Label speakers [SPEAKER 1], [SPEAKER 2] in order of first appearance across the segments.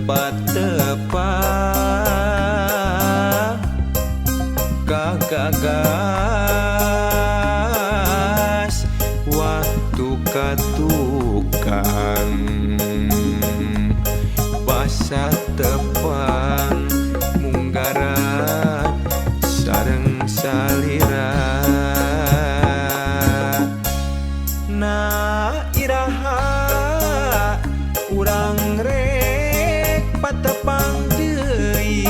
[SPEAKER 1] Tepat-tepat kagagas waktu ka tukang basa tepang munggaran sareng salira. Na iraha urang rek patepang deui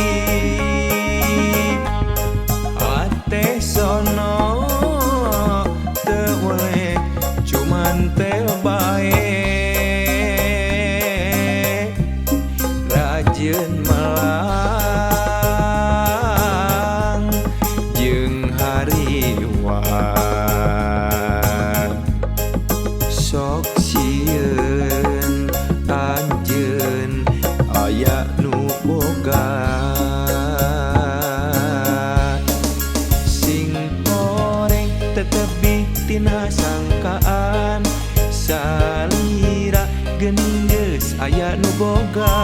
[SPEAKER 1] ate sono teu boleh cuman tel bae rajin melang jeung hariwang sok sieun anjeun aya nu boga sing goreng tetebi tina sangkaan salira geuning geus aya nu boga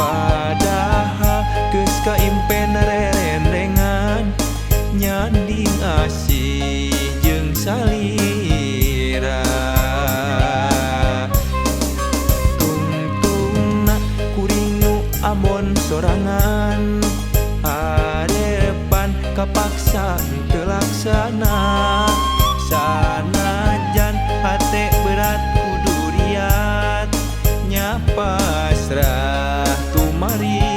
[SPEAKER 1] padahal geus kaimpen rerendengan nyanding asih jeung salira. Tungtungna kuring nu ambon sorangan harepan kapaksa teu laksana sanajan hate berat kudu riat nya pasrah tumarima.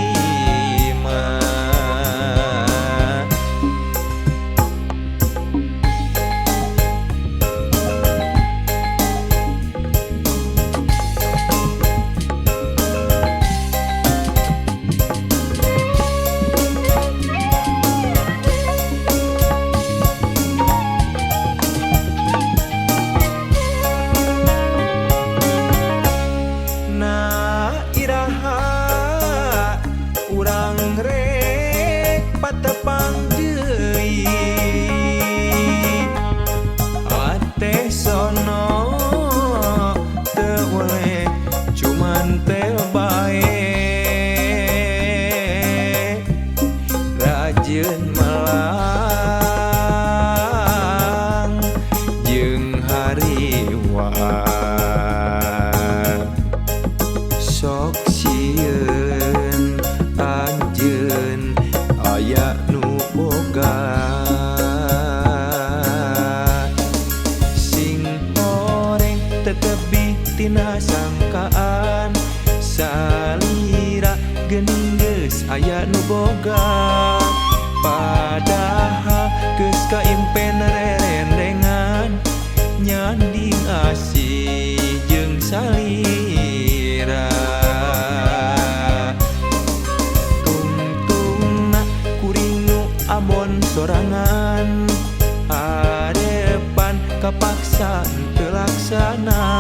[SPEAKER 1] Na iraha urang rek patepang deui ate sono teu boleh cuman tel bae rajin melang jeung hariwang sok sieun anjeun aya nu boga sing goreng tetebi tina sangkaan salira geuning geus aya nu boga padahal geus kaimpen rerendengan nyanding asih jeung salira. Tungtungna kuring nu ambon sorangan harepan kapaksa teu laksana.